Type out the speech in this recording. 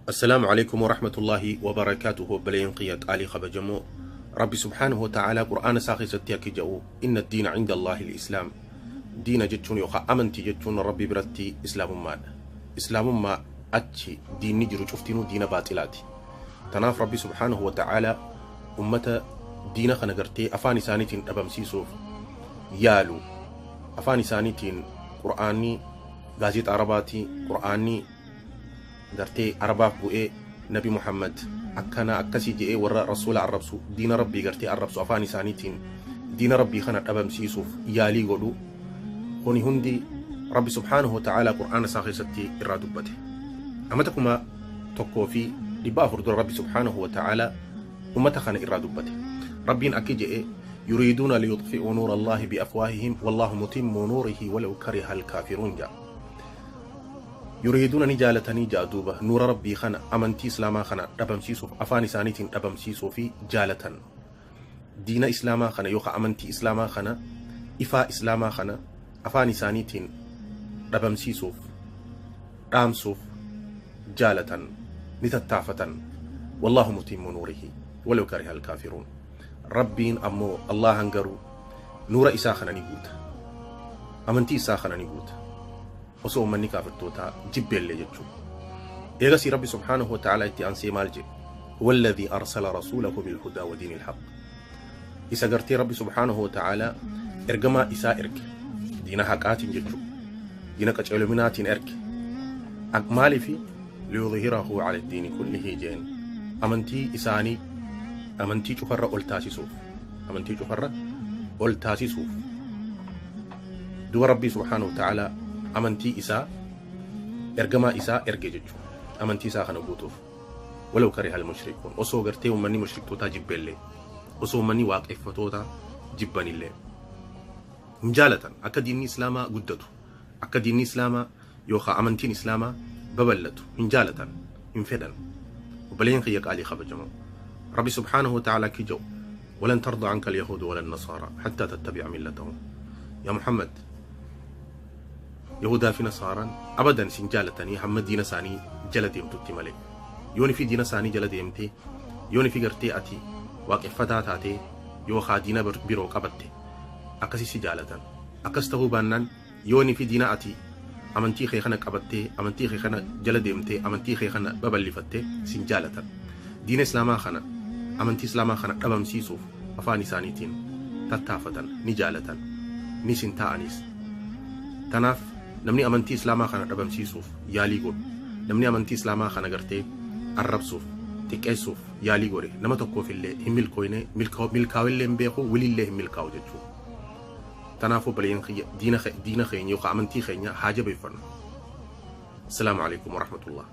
السلام عليكم ورحمة الله وبركاته. بلين قية آلي خبجمو ربي سبحانه وتعالى قرآن ساخي ستياكي جو إن الدين عند الله الإسلام. دين جتشون يوخا أمنتي جتشون ربي برتي إسلام ما إسلام ما أتشي دين نجرو شفتينو دين باطلاتي. تناف ربي سبحانه وتعالى أمة دين خنقرتي أفاني سانيتين أبمسيسوف يالو أفاني سانيتين قرآني غازيت عرباتي قرآني gartee arabaaf bu'ee nabi Muhammad akkana akkasii je'ee warra rasuula arrabsu diina rabbii gartee arrabsu afaan isaaniitiin diina rabbii kana dhabamsiisuuf yaalii godhu kuni hundi rabbi subhaanahu wa ta'aalaa qur'aana isaa keessatti irraa dubbate. Amata 1400 dura rabbi subhaanahu wa ta'aalaa ummata kana irraa dubbate. Rabbiin akki je'e yuriiduuna liyuxfi'uu nuura Allaahi biafwaahihim wallaahu mutimmu nuurihi walaw kariha alkaafiruun ja'a. يريدون نجالتني جادوبة نور ربي خنا أمنتي إسلاما خنا دبمسيسوف أفاني سانيتين دبمسيسو في جالتن دين إسلاما خنا يوخا أمنتي إسلاما خنا إفا إسلاما خنا أفاني سانيتين دبمسيسوف رامسوف جالتن نتتافتن والله متم نوره ولو كره الكافرون. ربين أمو الله هنقرو نور إسا خنا نيقوت أمنتي إسا خنا نيقوت osoo ummanni kaafirtootaa jibbeellee jechuudha. Eegasii Rabbi subhaanahu wa ta'aalaa itti aansee maal jedhe? Huwa alladhii arsala rasuulahu bilhudaa wa diinil haqq. Isa gartee Rabbi subhaanahu wa ta'aalaa ergamaa isaa erge diina haqaatiin jechuudha. Diina qajeeloominaatiin erge. Maaliifi liyudhhirahu ala diini kullihi jeen amantii isaanii amantii cufarra ol taasisuuf amantii cufarra ol taasisuuf duba Rabbi subhaanahu wa ta'aalaa amantii isaa ergamaa isaa erge jechuudha. Amantii isaa kana guutuuf walaw kariha almushrikuun osoo gartee uummanni mushriktootaa jibbeellee osoo uummanni waaqeffatootaa jibbanillee hin jaalatan akka diinni islaamaa guddatu akka diinni islaamaa yookaan amantiin islaamaa babal'atu hin jaalatan hin fedhan. Obboleen kiyya qaalii kabajamoo Rabbi subhaanahu wa ta'aalaa akki jedhu walan tarda anka alyahuudu wala nasaaraa hattaa tattabi'a millatahum. Yaa Muhammad يهودا في نصارى أبدا سنجالتني هم دين ساني جلدي متوتي ملك يوني في دين ساني جلدي متي يوني في قرتي أتي واقف فتاتاتي يوخا دين بيرو قبتي أكسي سجالتن أكسته بانن يوني في دين أتي أمنتي خيخنا قبتي أمنتي خيخنا جلدي متي أمنتي خيخنا ببلي فتي سنجالتن دين إسلاما خنا أمنتي إسلاما خنا أبم سيسوف أفاني سانيتين تتافتن نجالتن نسن تانيس تناف namni amantii islaamaa kana dhabamsiisuuf yaalii godhu namni amantii islaamaa kana gartee arrabsuuf xiqqeessuuf yaalii godhe nama tokkoof illee hin milkooyne milkaa'illee hin beeku wilillee hin milkaa'u jechuudha. Kanaafuu obboleeyyan kiyya diina keenya yookaan amantii keenya haa jabeeffannu. Assalaamu alaikum warahmatullah.